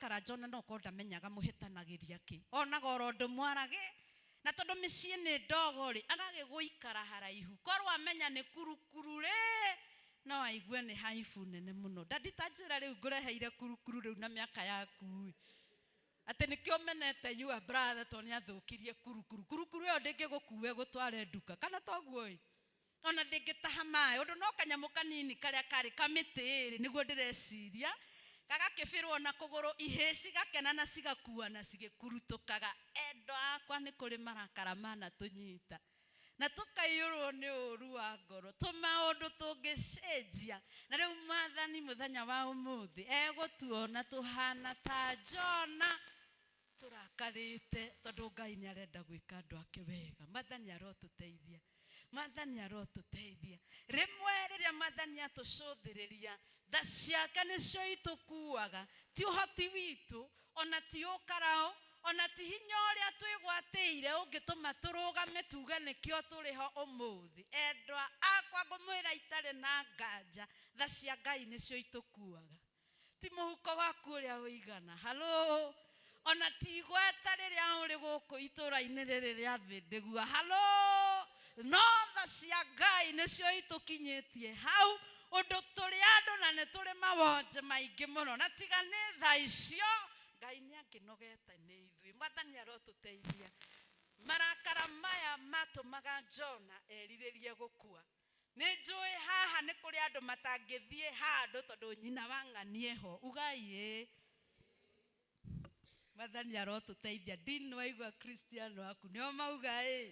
Kũrakara Jona no korwo ndamenyaga mũhĩtanagĩria kĩ. Onaga oro ũndũ mwarage. Na tondũ mĩciĩ nĩ ndogo rĩ, agagĩgũikara haraihu. Korwo amenya nĩ kurukuru rĩ, no aigue nĩ haibu nene mũno. Daddy ta njĩra rĩu ngũreheire kurukuru rĩu na mĩaka yaku ĩ. Atĩ nĩkĩo ũmenete your brother tondũ nĩ athũkirie kurukuru. Kurukuru ĩyo ndĩngĩgũkua ĩgũtware nduka. Kana toguo ĩ? Ona ndĩngĩtaha maĩ. Ũndũ no kanyamũ kanini karĩa karĩ kamĩtĩ ĩrĩ nĩguo ndĩreciria, gagakĩbĩrwo na kũgũrũ, ihĩĩ cigakena na cigakuana cigĩkurutũkaga. Endwa akwa nĩ kũrĩ marakara manatũnyita na tũkaiyũrwo nĩ ũru wa ngoro, tũmaũndũ tũngĩcenjia. Na rĩu Mwathani mũthenya wa ũmũthĩ egũtuona tũhana ta Jona tũrakarĩte tondũ Ngai nĩ arenda gwĩka andũ ake wega. Mwathani arotũteithia. Mwathani arotũteithia. Rĩmwe rĩrĩa Mwathani atũcũthĩrĩria, tha ciake nĩcio itũkuaga, ti ũhoti witũ, ona ti ũkaraũ, ona ti hinya ũrĩa twĩgwatĩire ũngĩtũma tũrũgame tuge nĩkĩo tũrĩ ho ũmũthĩ. Endwa akwa, ngũmwĩra itarĩ na nganja, tha cia Ngai nĩcio itũkuaga. Ti mũhuko waku ũrĩa ũigana. Halo! Ona ti igweta rĩrĩa ũrĩ gũkũ itũra-inĩ rĩrĩ rĩa Thĩndĩgua. Halo! No tha cia Ngai nĩcio itũkinyĩtie hau ũndũ tũrĩ andũ na nĩ tũrĩ mawonje maingĩ mũno. Na tiga nĩ tha icio, Ngai nĩ angĩnogete nĩ ithuĩ. Mwathani arotũteithia. Marakara maya matũmaga Jona erirĩrie gũkua. Nĩ njũĩ haha nĩ kũrĩ andũ matangĩthiĩ handũ tondũ nyina wa ng'ani eho. Ugai ĩĩ. Mwathani arotũteithia. Dean waigua Kristiano aku nĩo mauga ĩĩ.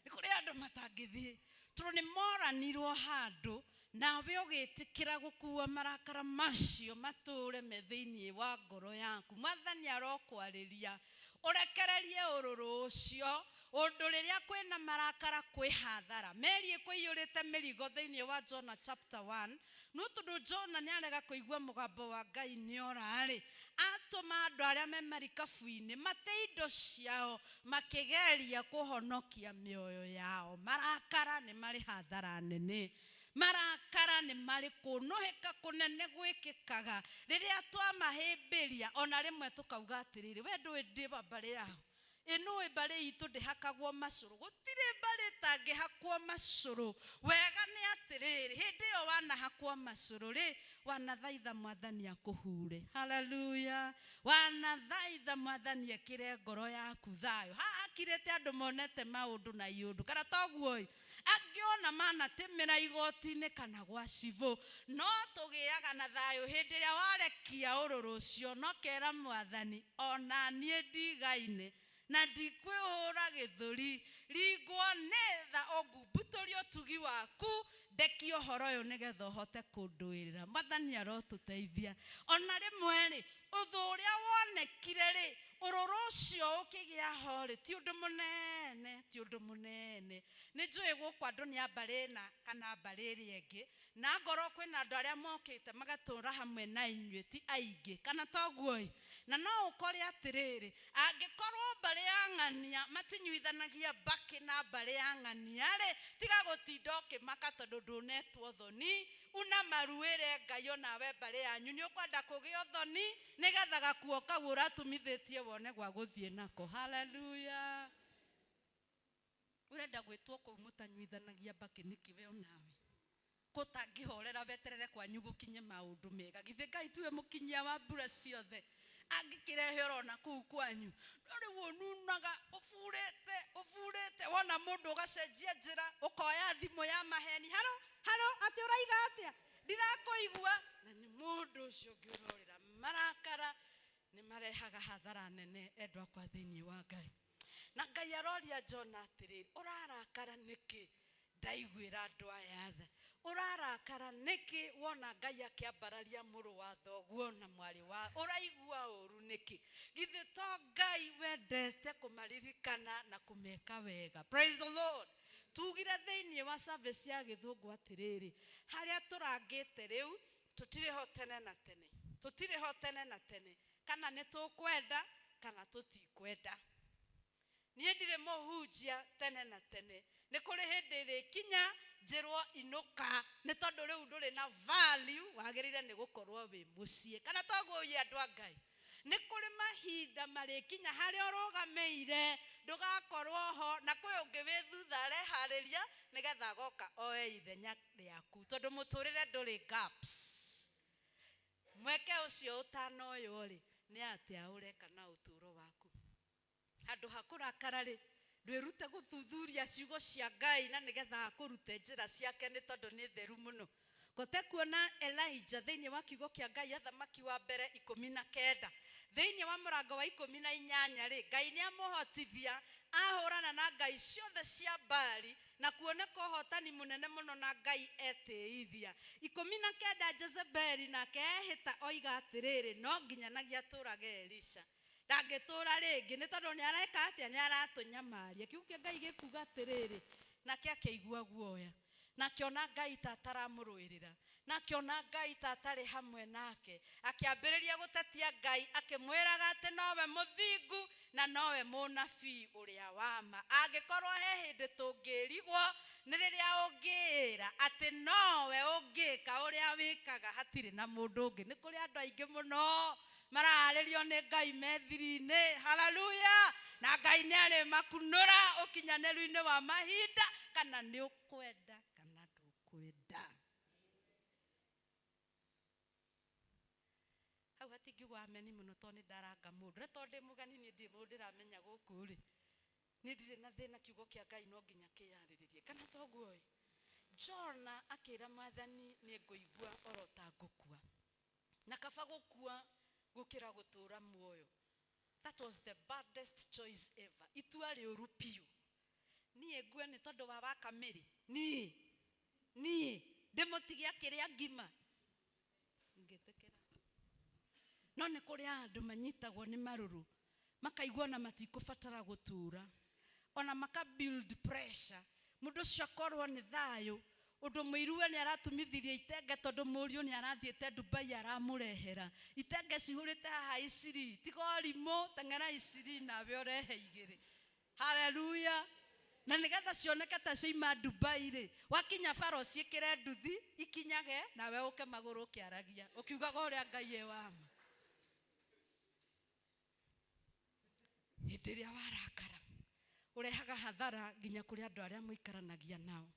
Nĩ kũrĩ andũ matangĩthiĩ tondũ nĩ moranirwo handũ nawe ũgĩtĩkĩra gũkua marakara macio matũre me thĩinĩ wa ngoro yaku. Mwathani arokwarĩria ũrekererie ũrũrũ ũcio Ũndũ rĩrĩa kwĩna marakara kwĩ hathara. Meri ĩkũiyũrĩte mĩrigo thĩinĩ wa Jonah chapter 1. No tondũ Jonah nĩarega kũigua mũgambo wa Ngai nĩora-rĩ, atũma andũ arĩa me marikabu-inĩ mate indo ciao makĩgeria kũhonokia mĩoyo yao. Marakara nĩ marĩ hathara nene. Marakara nĩ marĩ kũnũhĩka kũnene gwĩkĩkaga rĩrĩa twamahĩmbĩria, ona rĩmwe tũkauga atĩrĩrĩ, we ndũĩ ndĩ wa mbarĩ yaũ? Ĩ nũĩ mbarĩ itũ ndĩhakagwo macũrũ? Gũtirĩ mbarĩ ĩtangĩhakwo macũrũ. Wega nĩ atĩrĩrĩ, hĩndĩ ĩyo wanahakwo macũrũ rĩ, wanathaitha Mwathani akũhure. Hallelujah! Wanathaitha Mwathani ekĩre ngoro yaku thayũ. Haha hakirĩte andũ monete maũndũ na iũndũ, kana toguo ĩ? Angĩ ona manatĩmĩra igoti-inĩ kana gwa cibũ. No tũgĩaga na thayũ hĩndĩ ĩrĩa warekia ũrũrũ ũcio na ũkera Mwathani, O na niĩ ndigaine, na ndikwĩhũũra gĩthũri, ringwo nĩ tha ũngumbutũrie ũtugi waku, ndekie ũhoro ũyũ nĩ getha ũhote kũndũĩrĩra. Mwathani arotũteithia. O na rĩmwe-rĩ, ũthũ ũrĩa wonekire-rĩ, ũrũrũ ũcio ũkĩgĩa ho-rĩ, ti ũndũ mũnene, ti ũndũ mũnene. Nĩ njũĩ gũkũ andũ nĩ a mbarĩ ĩna kana mbarĩ ĩrĩa ĩngĩ, Na angorwo kwĩna andũ arĩa mokĩte magatũũra hamwe na inyuĩ ti aingĩ, kana toguo-ĩ? Na no ũkore atĩrĩrĩ, angĩkorwo mbarĩ ya ng'ania matinyuithanagia mbakĩ na mbarĩ ya ng'ania-rĩ, tiga gũtinda ũkĩmaka tondũ ndũnetwo thoni, una maru wĩre Ngai onawe mbarĩ yanyu nĩũkwenda kũgĩa ũthoni, nĩgetha gakuo kau ũratumithĩtie wone gwa gũthiĩ nako. Hallelujah! Ũrenda gwĩtwo kũu mũtanyuithanagia mbakĩ nĩkĩ we onawe? Ko ũtangĩhorera weterere kwanyu gũkinye maũndũ mega? Githĩ Ngai tiwe mũkinyia wa mbura ciothe? Angĩkĩrehe orona kũu kwanyu. No rĩu ũnunaga ũburĩte ũburĩte, wona mũndũ ũgacenjia njĩra, ũkoya thimũ ya maheni, haro haro, atĩ ũraiga atĩa? Ndirakũigua. Na nĩ mũndũ ũcio ũngĩ ũrorĩra. Marakara nĩ marehaga hathara nene endwa akwa thĩinĩ wa Ngai. Na Ngai aroria Jona atĩrĩrĩ, ũrarakara nĩkĩ? Ndaiguĩra andũ aya tha. Ũrarakara nĩkĩ wona Ngai akĩambararia mũrũ wa thoguo na mwarĩ wa, ũraigua ũru nĩkĩ? Githĩ to Ngai wendete kũmaririkana na kũmeka wega? Praise the Lord. Tugire thĩinĩ wa service ya gĩthũngũ atĩrĩrĩ, harĩa tũrangĩte rĩu, tũtirĩ ho tene na tene. Tũtirĩ ho tene na tene. Kana nĩ tũkwenda kana tũtikwenda. Niĩ ndirĩ mũhunjia tene na tene. Nĩ kũrĩ hĩndĩ ĩrĩkinya njĩrwo inũka nĩ tondũ rĩu ndũrĩ na value wagĩrĩire nĩ gũkorwo wĩ mũciĩ. Kana toguo ĩ andũ a Ngai? Nĩ kũrĩ mahinda marĩkinya harĩa ũrũgamĩire ndũgakorwo ho, na kwĩ ũngĩ wĩ thutha areharĩria nĩgetha agoka oe ithenya rĩaku, tondũ mũtũrĩre ndũrĩ gaps. Mweke ũcio ũtanoywo rĩ, nĩ atĩa ũreka na ũtũũro waku? Handũ ha kũrakara rĩ, ndwĩrute gũthuthuria ciugo cia Ngai na nĩgetha akũrute njĩra ciake, nĩ tondũ nĩ theru mũno. Kote kuona Elijah thĩinĩ wa kiugo kĩa Ngai, Athamaki wa Mbere 19, thĩinĩ wa mũrango wa 18 rĩ, Ngai nĩ amũhotithia ahũrana na ngai ciothe cia Baali na kuoneka ũhotani mũnene mũno na Ngai etĩithia. 19, Jezebeli nake ehĩta oiga atĩrĩrĩ, no nginyanagia atũrage Elisha, ndangĩtũra rĩngĩ, nĩ tondũ nĩ areka atĩa? Nĩ aratũnyamaria. Kiugo kĩa Ngai gĩkuga atĩrĩrĩ, nake akĩigua guoya na akĩona Ngai ta ataramũrũĩrĩra, na akĩona Ngai ta atarĩ hamwe nake, akĩambĩrĩria gũtetia Ngai akĩmwĩraga atĩ nowe mũthingu na nowe mũnabii ũrĩa wa ma. Angĩkorwo he hĩndĩ tũngĩrigwo, nĩ rĩrĩa ũngĩĩra atĩ nowe ũngĩka ũrĩa wĩkaga, hatirĩ na mũndũ ũngĩ. Nĩ kũrĩ andũ aingĩ mũno maraarĩrio nĩ Ngai methiri-inĩ. Haleluya! Na Ngai nĩ arĩmakunũra ũkinyanĩru-inĩ wa mahinda, kana nĩ ũkwenda kana ndũkwenda. Hau hatingiugwo ameni mũno, tondũ nĩ ndaranga mũndũ, na tondũ ndĩ mũgeni niĩ ndirĩ mũndũ ndĩramenya gũkũ rĩ, niĩ ndirĩ na thĩna. Kiugo kĩa Ngai no nginya kĩyarĩrĩrie, kana toguo ĩ? Jona akĩra Mwathani, niĩ ngũigua oro ta ngũkua, na kaba gũkua gũkĩra gũtũra muoyo. That was the baddest choice ever, itua rĩũru biũ. Niĩ ngue nĩ tondũ wa wakamĩrĩ? Niĩ ndĩmũtige akĩrĩa ngima? Ngĩtĩkĩra. No nĩ kũrĩ andũ manyitagwo nĩ marũrũ, makaigua ona matikũbatara gũtũra, ona maka build pressure. Mũndũ ũcio akorwo nĩ thayũ, ũndũ mũiruwe nĩ aratumithirie itenge, tondũ mũriũ nĩ arathiĩte Dubai, aramũrehera itenge cihũrĩte haha iciri. Tiga ũrimũ, teng'era iciri nawe ũrehe igĩrĩ. Haleluya! Na nĩgetha cioneke ta cioima Dubai rĩ, wakinya bara ũciĩkĩre nduthi ikinyage, nawe ũke magũrũ ũkĩaragia ũkiugaga ũrĩa Ngai e wama. Hĩndĩ ĩrĩa warakara, ũrehaga hathara nginya kũrĩ andũ arĩa mũikaranagia nao,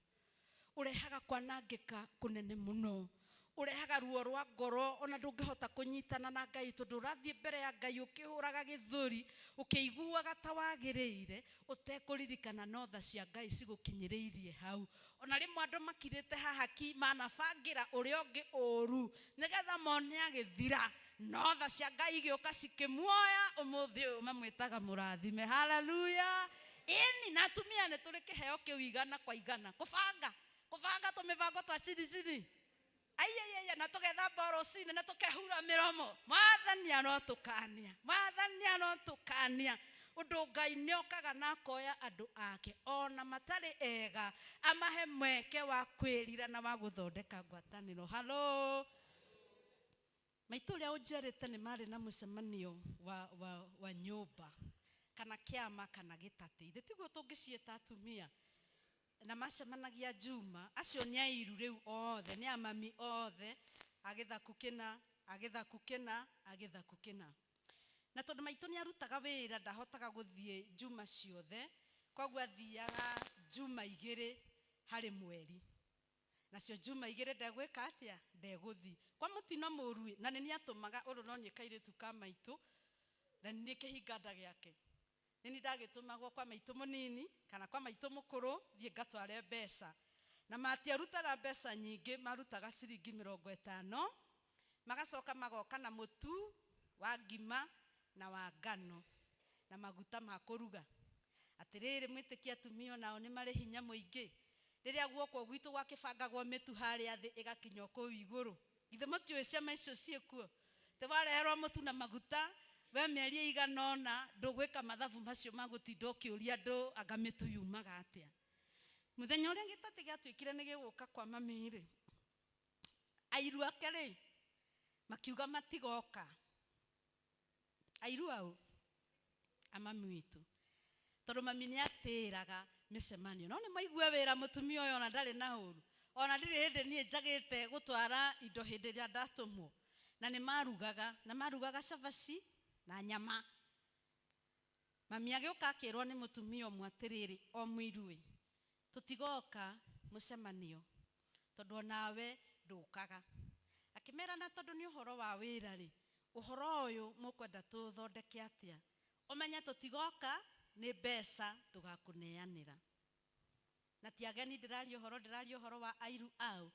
ũrehaga kwanangĩka kũnene mũno, ũrehaga ruo rwa ngoro, ona ndũngĩhota kũnyitana na Ngai, tondũ ũrathiĩ mbere ya Ngai ũkĩhũraga gĩthũri, ũkĩiguaga ta wagĩrĩire, ũtekũririkana no tha cia Ngai cigũkinyĩrĩirie hau. Ona rĩmwe andũ makirĩte haha ki manabangĩra ũrĩa ũngĩ ũru nĩgetha mone agĩthira, no tha cia Ngai igĩũka cikĩmuoya. Ũmũthĩ ũyũ mamwĩtaga mũrathime. Haleluya! Ĩni, na atumia nĩ tũrĩ kĩheo kĩu igana kwa igana, kũbanga tũmĩbango twa chini chini, aiaiaia, na tũgethamba o rũcinĩ na tũkehura mĩromo. Mwathani arotũkania, Mwathani arotũkania ũndũ Ngai nĩ okaga na akoya andũ ake ona matarĩ ega, amahe mweke wa kwĩrira na wa gũthondeka ngwatanĩro. Halo, maitũ ũrĩa ũnjerĩte nĩ marĩ na mũcemanio wa nyũmba kana kĩama kana gĩtatĩ, ithe tiguo tũngĩciĩta atumia, na macemanagia Juma. Acio nĩ airu rĩu othe, nĩ amami othe, agĩthaku kĩna, agĩthaku kĩna, agĩthaku kĩna. Na tondũ maitũ nĩ arutaga wĩra, ndahotaga gũthiĩ Juma ciothe, koguo athiaga Juma 2 harĩ mweri. Nacio Juma 2 ndegwĩka atĩa? Ndegũthiĩ kwa mũtino mũru. Na nĩ niĩ atũmaga ũrũ, no niĩ kairĩtu ka maitũ, na nĩ niĩ kĩhinga nda gĩake, nĩ niĩ ndagĩtũmagwo kwa maitũ mũnini kana kwa maitũ mũkũrũ, thiĩ ngatware mbeca. Na matiarutaga mbeca nyingĩ, marutaga ciringi 50, magacoka magoka na mũtu wa ngima na wa ngano na maguta ma kũruga. Atĩrĩrĩ, mwĩtĩkia, atumia onao nĩ marĩ hinya mũingĩ. Rĩrĩa guoko gwitũ gwakĩbangagwo mĩtu harĩa thĩ ĩgakinya o kũu igũrũ, githĩ mũtiũĩ ciama icio ciĩkuo? Atĩ wareherwo mũtu na maguta we mĩeri ĩigana ũna, ndũgwĩka mathabu macio ma gũtinda ũkĩũria andũ anga mĩtu yumaga atĩa. Mũthenya ũrĩa gĩtatĩ gĩatuĩkire nĩ gĩgũka kwa mami rĩ, airu ake rĩ makiuga matigoka. Airu au a mami witũ, tondũ mami nĩ atĩraga mĩcemanio, no nĩ maigue wĩra mũtumia ũyũ ona ndarĩ na ũru, ona ndirĩ hĩndĩ niĩ njagĩte gũtwara indo hĩndĩ ĩrĩa ndatũmwo. Na nĩ marugaga, na marugaga cabaci. Na nyama. Mami agĩũka akĩrwo nĩ mũtumia ũmwe atĩrĩrĩ, o mũiruĩ tũtigoka mũcemanio tondũ onawe ndũkaga. Akĩmera na tondũ nĩ ũhoro wa wĩra rĩ, ũhoro ũyũ mũkwenda tũthondeke atĩa? Ũmenye tũtigoka nĩ mbeca tũgakũneanĩra. Na ti ageni ndĩraria ũhoro, ndĩraria ũhoro wa airu ao.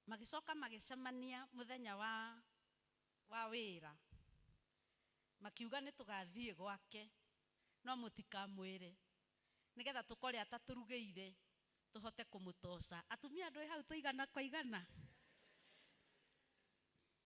Magĩcoka magĩcemania mũthenya wa wĩra, makiuga nĩ tũgathiĩ gwake no mũtikamwĩre nĩgetha tũkore atatũrugĩire tũhote kũmũtoca. Atumia ndwĩ hau tũigana kwa igana.